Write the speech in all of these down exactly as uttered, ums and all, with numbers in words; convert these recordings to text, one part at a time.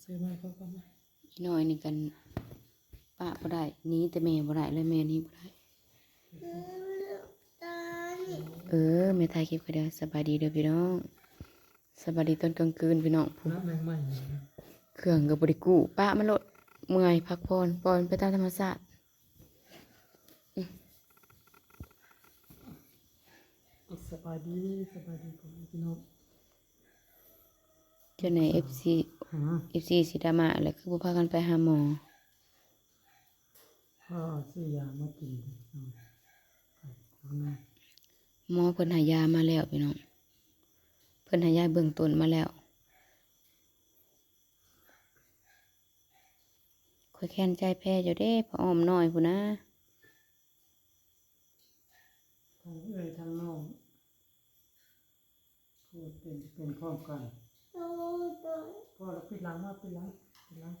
ซื้อมาก็ก็มา อีน้อยนี่กัน ปะบ่ได้ หนีแต่แม่บ่ได้เลย แม่หนีบ่ได้ เออ แม่ถ่ายคลิปคนเดียว สบายดีเด้อพี่น้อง สบายดีตอนกลางคืนพี่น้อง น้ำแมงไหม้ เครื่องก็บ่ได้กู้ ปะมันโลด เมื่อย พักผ่อน ปล่อยมันไปตามธรรมชาติ สบายดี สบายดีพ่อแม่พี่น้อง เจ้าไหน เอฟซี ฮะ เอฟซี สิดราม่า แล้วคือบ่พากันไปหาหมอ พ่อซื้อยามากิน อืม ไปข้างหน้า หมอเพิ่นให้ยามาแล้วพี่น้อง เพิ่นให้ยาเบื้องต้นมาแล้ว ข้อยแค้นใจแพ้เจ้าเด้ พ่ออ้อมน้อยพู้นนะ ทั้งเอื้อยทั้งน้อง พูดเป็น เป็นพร้อมกัน พ่อแล้วปิดหลังมา ปิดหลัง ปิดหลัง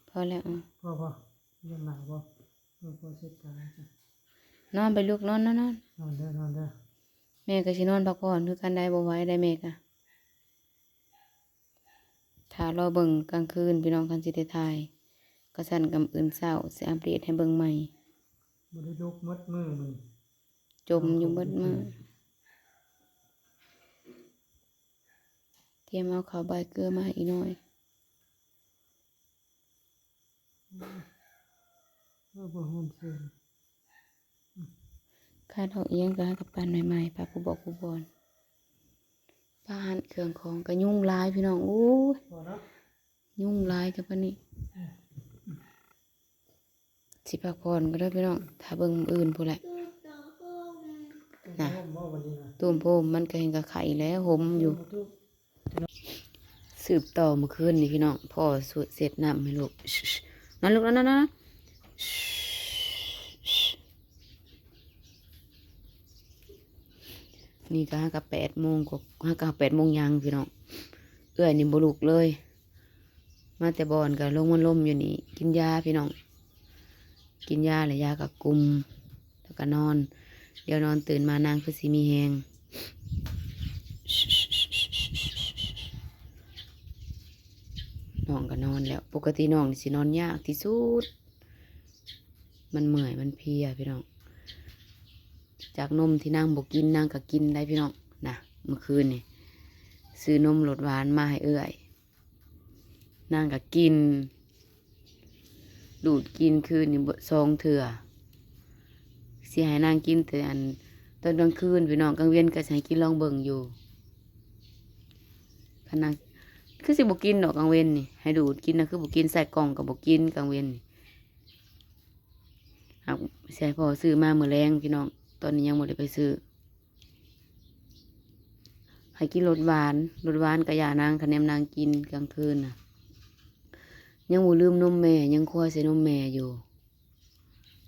พอแล้ว อ่ะ พ่อ พ่อ ยังหนาวบ่ เออ พ่อเช็ดตาจ้ะ นอนไปลูก นอน นอน นอน นอนเด้อ นอนเด้อ แม่ก็สินอนพักผ่อนคือกัน ได้บ่ไหวได้แม่ก็ ถ้ารอเบิ่งกลางคืนพี่น้อง คันสิได้ถ่าย กะสั่นกะมื้ออื่นเช้าสิอัปเดตให้เบิ่งใหม่ บ่ได้ลุกหมดมื้อมื้อนี้ จมอยู่หมดมื้อ เตรียมเอาข้าวใบเกลือมาให้อีน้อย อืม เออ บ่ฮ้อนซื่อ ขาดออกอีหยังก็หากับปานใหม่ๆ ปะผู้บอกผู้บอน ปะหั่นเครื่องของก็ยุงหลายพี่น้อง โอ้ย พอเนาะ ยุงหลายกับปานนี้ อืม สิพักผ่อนก็ได้พี่น้อง ถ้าเบิ่งมื้ออื่นพู้นแหละ นะ ตุ้มโฮมบ่วันนี้นะ ตุ้มโฮมมันก็เห็นกับไข่แล้ว หมอยู่ ตุ้ม สืบต่อเมื่อคืนนี่พี่น้อง พ่อสูดเสร็จน้ำให้ลูก นอนลูก นอน นอน นอน นี่ก็หากับแปดโมงกว่า หากับแปดโมงยังพี่น้อง เอื้อยนี่บ่ลุกเลย มาแต่บ่อนก็ลงมาลมอยู่นี่ กินยาพี่น้อง กินยาแล้วยาก็กลุ่ม แล้วก็นอน เดี๋ยวนอนตื่นมานางคือสิมีแฮง น้องก็นอนแล้ว ปกติน้องนี่สินอนยากที่สุด มันเมื่อย มันเพลียพี่น้อง จากนมที่นางบ่กิน นางก็กินได้พี่น้อง นะ เมื่อคืนนี่ ซื้อนมรสหวานมาให้เอื้อย นางก็กิน ดูดกินคืนนี่บ่ สองเทื่อ สิให้นางกินแต่อัน ตอนกลางคืนพี่น้อง กลางเว็นก็สิให้กินลองเบิ่งอยู่ คันนาง คือสิบ่กินดอกกลางเว็นนี่ ให้ดูดกินนะ คือบ่กิน ใส่กล่องก็บ่กินกลางเว็นนี่ หากสิให้พ่อซื้อมามื้อแลงพี่น้อง ตอนนี้ยังบ่ได้ไปซื้อ ให้กินรสหวาน รสหวานก็ย่านาง คะแนนนางกินกลางคืนน่ะ ยังบ่ลืมนมแม่ ยังคอยใส่นมแม่อยู่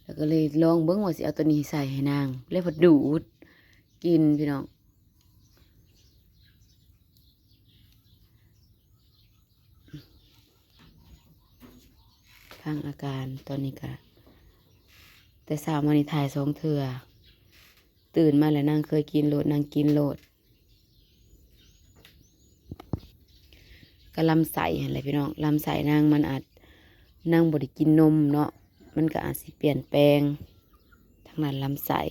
แล้วก็เลยลองเบิ่งว่าสิเอาตัวนี้ใส่ให้นาง เลยพอดูดกินพี่น้อง ทางอาการตอนนี้ก็ แต่เช้ามานี่ถ่ายสองเทื่อ ตื่นมาแล้วนางเคยกินโลด นางกินโลด ก็ลำไส้หั่นแหละพี่น้อง ลำไส้นางมันอาจ นางบ่ได้กินนมเนาะ มันก็อาจสิเปลี่ยนแปลง ทางด้านลำไส้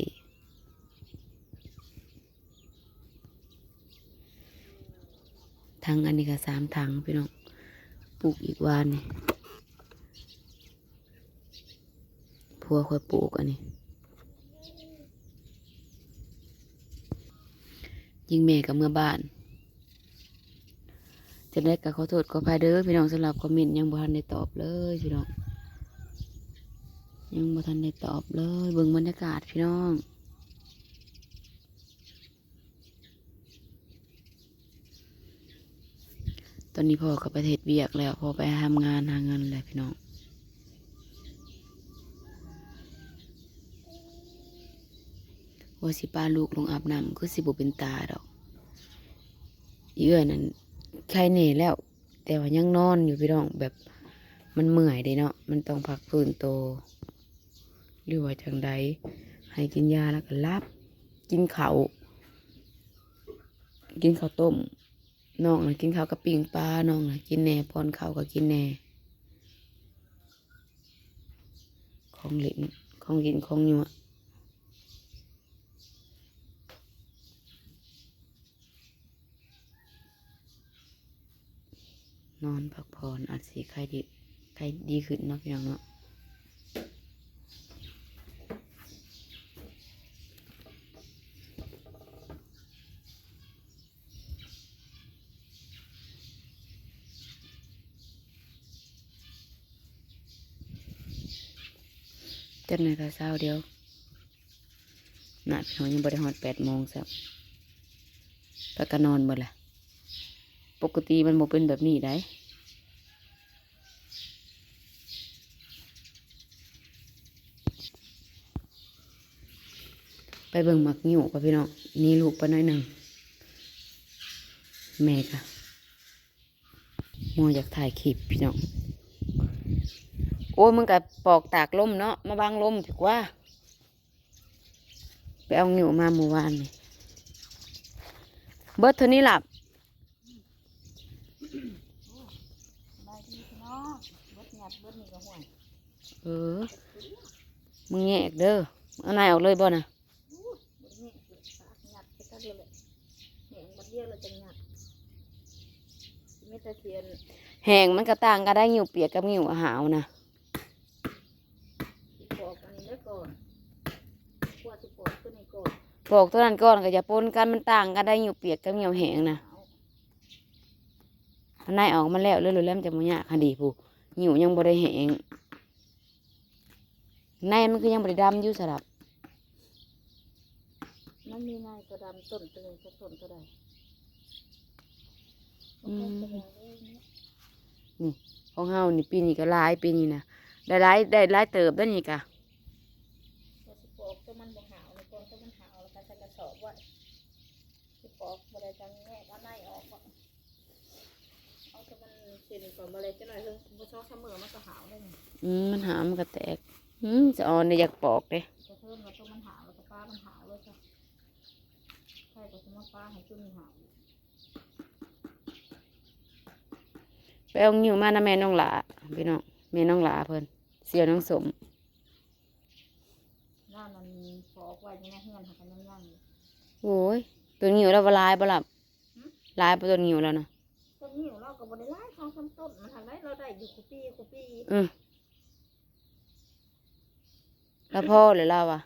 ถังอันนี้ก็สามถังพี่น้อง ปลูกอีกวานนี่ ผัวข้อยปลูกอันนี้ ยิ่งแม่ก็เมือบ้าน จั่งใดก็ขอโทษขออภัยเด้อพี่น้อง สำหรับคอมเมนต์ยังบ่ทันได้ตอบเลยพี่น้อง ยังบ่ทันได้ตอบเลย เบิ่งบรรยากาศพี่น้อง ตอนนี้พ่อก็ไปเฮ็ดเวียกแล้ว พ่อไปทำงานหาเงินแล้วพี่น้อง ว่าสิปาลูกลงอาบน้ำ คือสิบ่เป็นตาดอก อีเอื้อยนั่นไข้แน่แล้ว แต่ว่ายังนอนอยู่พี่น้อง แบบมันเมื่อยเด้เนาะ มันต้องพักฟื้นโต หรือว่าจั่งใด ให้กินยาแล้วก็หลับ กินข้าว กินข้าวต้ม น้องน่ะกินข้าวกับปิ้งปลา น้องน่ะกินแหน่ ป้อนข้าวก็กินแหน่ ของเล่น ของกิน ของยั่ว นอนพักผ่อนอาจสิไข้ดี ไข้ดีขึ้นเนาะพี่น้องเนาะ จักหน่อยก็เซา เดี๋ยว น่ะ พี่น้อง ยังบ่ได้ฮอดแปดโมงซ้ำ พากันนอนเบิดละ ปกติมันบ่เป็นแบบนี้ได๋ ไปเบิ่งหมากงิ้วก่อนพี่น้อง หนีลูกไปหน่อยหนึ่ง แม่ก็ มัวอยากถ่ายคลิปพี่น้อง โอ้ย มึงก็ปอกตากลมเนาะ มาบังลมดีกว่า ไปเอางิ้วมาเมื่อวานนี่ เบิดเท่านี้ล่ะ สบายดีพี่น้อง เบิดหยัดเบิดนี่ก็ห่วย เออ มึงแยกเด้อ เอานายออกเลยบ่นะ อู้ บ่ได้แยกเลย หยัดไปซะเดียวเลย แหงบัดเดียวเลยจังหยัด มีแต่เทียน แหงมันก็ต่างกันได้ งิ้วเปียกกับงิ้วหาวนะ สิปอกอันนี้ไว้ก่อน กว่าสิปอกตัวนี้ก่อน ปอกตัวนั้นก่อนก็อย่าปนกัน มันต่างกันได้ งิ้วเปียกกับงิ้วแหงนะ เอา อันในออกมาแล้ว เรื่อยๆ แล้วมันจะบ่ยาก คันดีผู้ งิ้วยังบ่ได้แหง ในมันคือยังบ่ได้ดำอยู่สลับ มันมีในตัวดำต้นตัวหนึ่ง ตัวต้นตัวใด อืม นี่ ของเฮานี่ปีนี้ก็หลาย ปีนี้นะ ได้หลาย ได้หลายเติบได้นี่กะ ก็สิปอกตัวมันบ่หาวนี่ก่อน ตัวมันหาวแล้วก็ใส่กระสอบไว้ สิปอกบ่ได้จังแยกเอาในออกบ่ เอาตัวมันเส้นก่อนบ่ได้จังหน่อยเพิ่งบ่ซอกเสมอมันก็หาวได้นี่ อืม มันหาวมันก็แตก อืม สะออนเนี่ยอยากปอกเด้ จะเพิ่มว่าตัวมันหาวแล้วก็ปามันหาวเลยจ้ะ ใช่ก็สิมาปาให้ตัวนี้หาว ไปเอางิ้วมานะแม่น้องหลา พี่น้อง แม่น้องหลาเพิ่น เสี่ยวน้องสม นั่นมันปอกไว้อยู่ในเฮือนหากันยังยังอยู่ โอ้ย ตัวงิ้วแล้วบ่หลายบ่ล่ะ หึ หลายบ่ตัวงิ้วแล้วนะ ตัวงิ้วเราก็บ่ได้หลาย สองสามต้น มันหากได้ เราได้อยู่คู่ปีคู่ปี อืม แล้วพอเลยเราอะ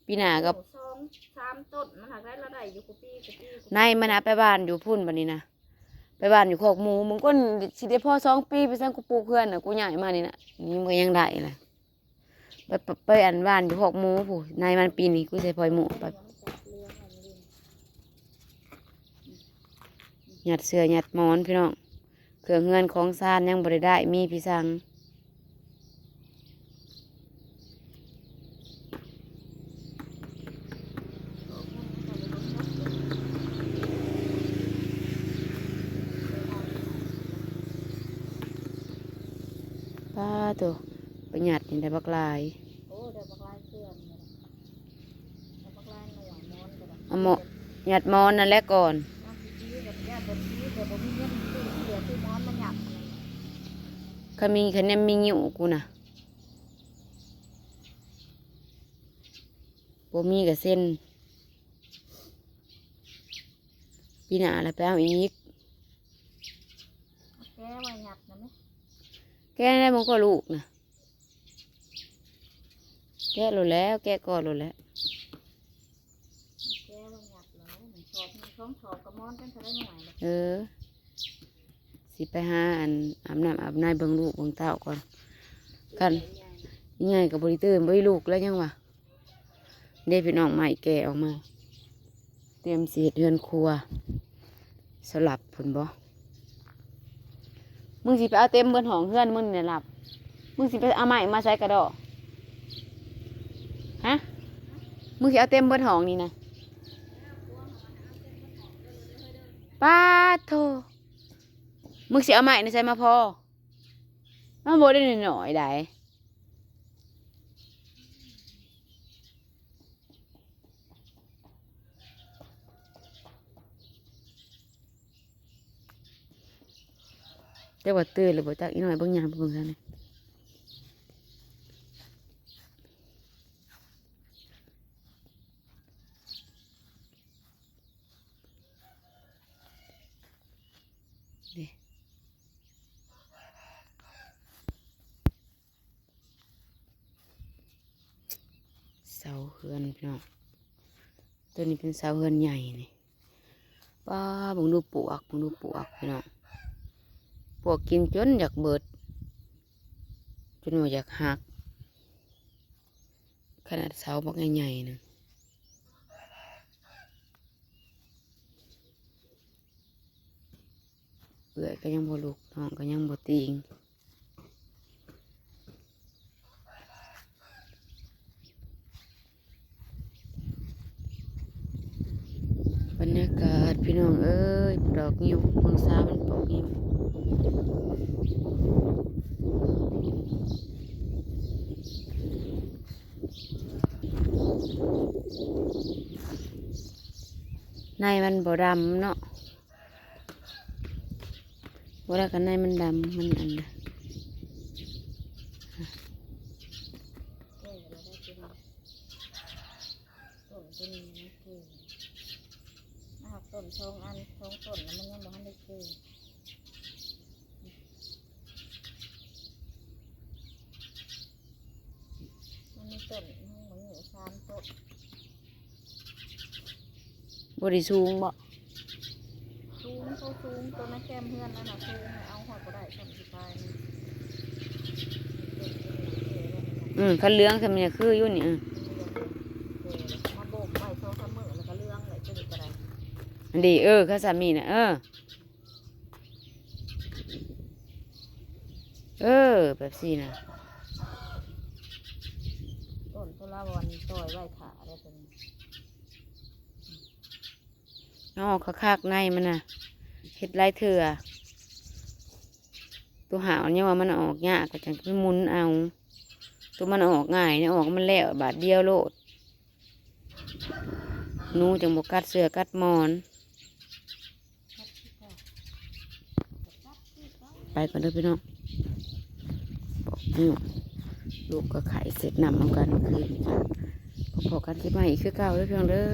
ปีหน้าก็ สองสามต้น มันหากได้ เราได้อยู่คู่ปีคู่ปีคู่ปี ในมันนะ ไปบ้านอยู่พุ่นบัดนี้นะ ไปบ้านอยู่คอกหมู มึงก็สิได้พอสองปี ไปซั่น กูปลูกเฮือนน่ะ กูย้ายมานี่นะ นี่มันก็ยังได้ล่ะ ไป ไป ไปอันบ้านอยู่คอกหมูพู้น ในมันปีนี้กูใส่พลอยหมูไป ยัดเสื้อยัดหมอนพี่น้อง เครื่องเฮือนของซานยังบ่ได้ได้ มีพี่สัง ป้าโต ไปหยัดนี่ได้บักหลาย โอ้ ได้บักหลายเครื่องเลย เอาหมอนนั่นแหละก่อน คันมี คันนี้มีงิ้วกูนะ บ่มีก็เซ็น ปีหน้าแล้วไปเอาอีก แกะไว้หยัดนะแม่ แกะได้มันก็ลูกนะ แกะโลดแล้ว แกะก่อนโลดแล้ว แกะไว้หยัดแล้ว มันชอบ มันท้องชอบกระมอนเป็นเท่าไรหน่วยเลย เออ สิไปหาอันอาบน้ำอาบในเบิ่งลูกเบิ่งเต้าก่อน คัน อีใหญ่ก็บ่ได้ตื่น บ่ได้ลูกแล้วยังวะ เด้พี่น้อง ไม้แก่ออกมา เตรียมสิเฮ็ดเฮือนครัว สลับพุ้นบ่ มึงสิไปเอาเต็มเบิดห้องเฮือนมึงนี่หลับ มึงสิไปเอาไม้มาใส่กระดอก ฮะ มึงสิเอาเต็มเบิดห้องนี่นะ ป๊าดโธ่ มึงสิเอาไม้นี่ใส่มาพอ มันบ่ได้น้อยๆ ได้ แต่ว่าตื่นแล้วบ่จัก อีน้อยเบิ่ง ย่างไปเบิ่งทางนี้ นี่ เสาเฮือนพี่น้อง ตัวนี้เป็นเสาเฮือนใหญ่นี่ ป้า เบิ่งดูปวก เบิ่งดูปวกพี่น้อง ปวกกินจนอยากเบิด จนว่าอยากหัก ขนาดเสาบักใหญ่ๆนะ เอื้อยก็ยังบ่ลุก น้องก็ยังบ่ติง บรรยากาศพี่น้องเอ้ย ดอกงิ้ว เบิ่งสาวมันปอกงิ้ว ในมันบ่ดำเนาะ บ่ได้ กันในมันดำ มันอันนะ แก่แล้วได้เป็น ต้นตัวนี้มันแก่ หากต้นสองอัน สองต้นแล้วมันยังบ่ทันได้แก่ มันมีต้น มันมีอยู่สามต้น บ่ได้สูงบ่ สูง ตัวสูง ตัวนั้นแคมเฮือนนั่นน่ะ สูง เอาฮอดบ่ได้ ซ้ำสิตายมัน อืม คันเหลืองซำนี่คืออยู่นี่ อืม เออ มาโบกไว้สองสามมื้อแล้วก็เหลืองเลย ตัวนี้ก็ได้ อันดี เออ คันซำนี่น่ะ เออ เออ แบบซี่น่ะ ต้นโทราวอนต่อยไว้ถ่าได้ตัวนี้ เอาออกคักๆ ในมันน่ะ เฮ็ดหลายเทื่อ ตัวหาวเนี่ยว่ามันออกยาก ก็จังไปหมุนเอา ตัวมันออกง่ายเนี่ย ออกมันแล้วบาดเดียวโลด หนูจังบ่กัดเสื้อกัดหมอน ไปก่อนเด้อพี่น้อง บอกอยู่ ลูกก็ไข้เสร็จน้ำเอากันคืนค่ะ พอกันคลิปใหม่อีกคือเก่าเด้อพี่น้องเด้อ